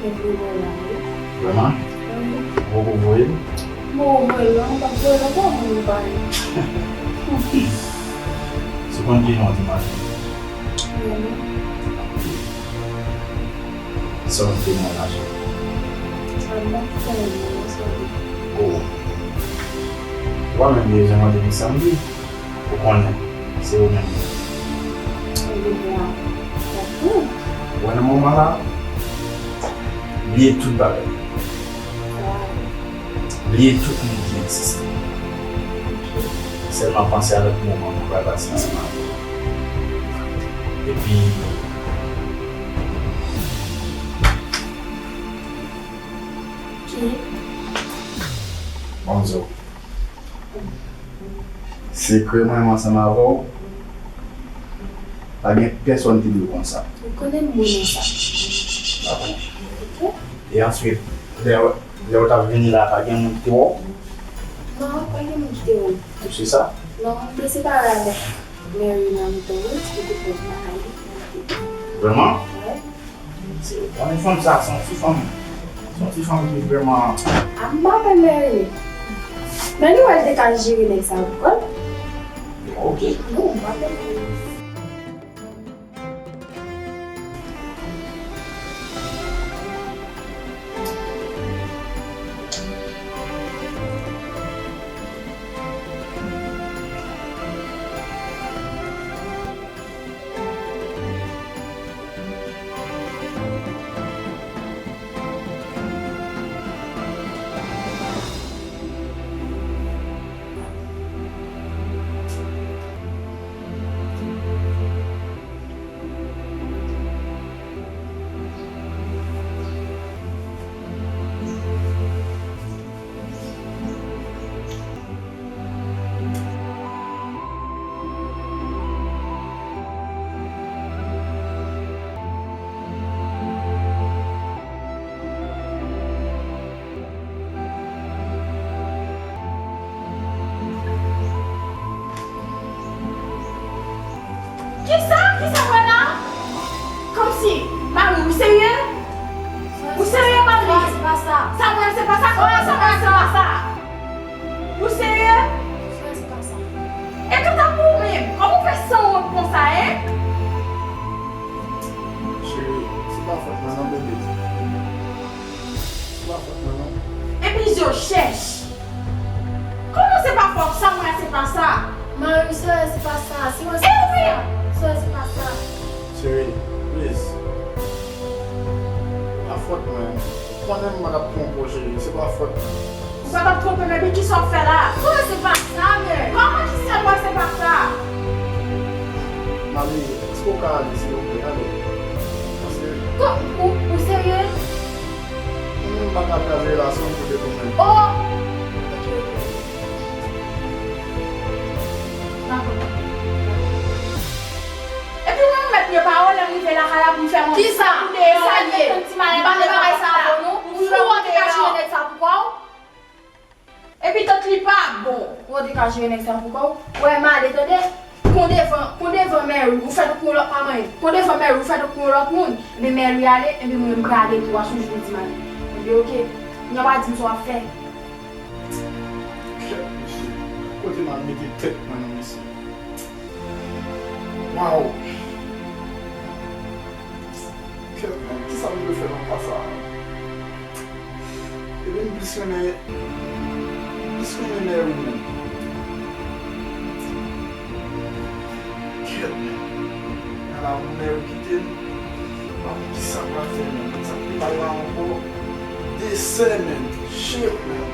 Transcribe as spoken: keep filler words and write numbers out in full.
Mwen vle wè w la, wi. Vrèman? Wi. Ou poko voye l? Bon, ou voye l la, ou pa voye l ankò, moun ou pa ye. Si w konn ki jan w di m ale. Vrèman? Sa w te mwen la, cheri. Sa m pa fè, non, sa. Oh. Ou pa menm bezwen mande m sa m di. Ou konnen, se ou menm. Ou nan moman la, bliye tout bagay. Bliye tout moun ki egziste. Sèlman panse avèk moman nou pral pase ansanm avè w. Epi, ki? Ban m di w. Sekrè mwen menm ansanm avè w, pa gen pèsonn ki dwe konn sa. Ou konnen m renmen sa. Ah bon? Ok. E answit, lè, lè w t ap vini la, pa gen moun ki te wè w? Non, pa gen moun ki te wè m. Ou si sa? Non, m te separe avèk Mary nan mitan wout, li te fè bagay li. Vrèman? Wi. Se, konnen fanm sa, se yon ti fanm, se yon ti fanm ki vrèman. A m pa wè Mary. Men li wè l te ka jere nèg sa pou kò l. Ok. Non, m pa wè Mary. Kisa? Kisa w wè la? Kòmsi? Mari, ou serye? Ou serye, mari? Sa se pa sa. Sa w wè se pa sa? Kòman sa w wè se pa sa? Ou serye? Sa se pa sa. E kanta pou ou menm, kòman w fè sanwont konsa, en? Cheri, se pa fòt mwen non, bebe. Se pa fòt mwen non. Epi je w chèch. Kòman se pa fòt? Sa m wè se pa sa. Mari, sere, se pa sa. Sere, se pa sa. Sere, se pa sa. Cheri, please. Se pa fòt mwen. Ou konnen m pa t ap twonpe w, cheri. Se pa fòt mwen. Ou pa t ap twonpe m, epi kisa w fè la? Sere, se pa sa, men. Kòman kisa w wè se pa sa? Mari, èske w ka ale, silvouplè? Ale. Paske. Kò, ou, ou serye? Mwen menm m pa ka kraze relasyon m pou de pou mwen. Oh! Ok, ok. Dakò. Epi mwen, m mèt pran pawòl, lè m rive lakay la pou m fè yon ti kout de yon lè m mete yon ti malèt anndan bagay sa pou nou. Ou fou, ou te ka jere nèg sa pou kò w? Epi tant li pa bon. Ou te ka jere nèg sa pou kò w. Wè, m ale, tande. Pran devan, pran devan Mary, ou fè tankou yon lòt, pa manyen. Pran devan Mary, ou fè tankou yon lòt moun. Epi Mary ale, epi mwen, m prale tou a sou jou di maten. Epi, ok. Kounya w a di m sa w ap fè. Kèt, mesye. Kote m al mete tèt mwen non, mesye. Waw. Kèt, men, kisa m dwe fè nan ka sa a? Epi m plis renmen, m plis renmen Mary menm. Kèt, men. Ala pou Mary kite m. M pa konn kisa m pral fè menm. Sa k pi mal la ankò. De sè menm. Shit, menm.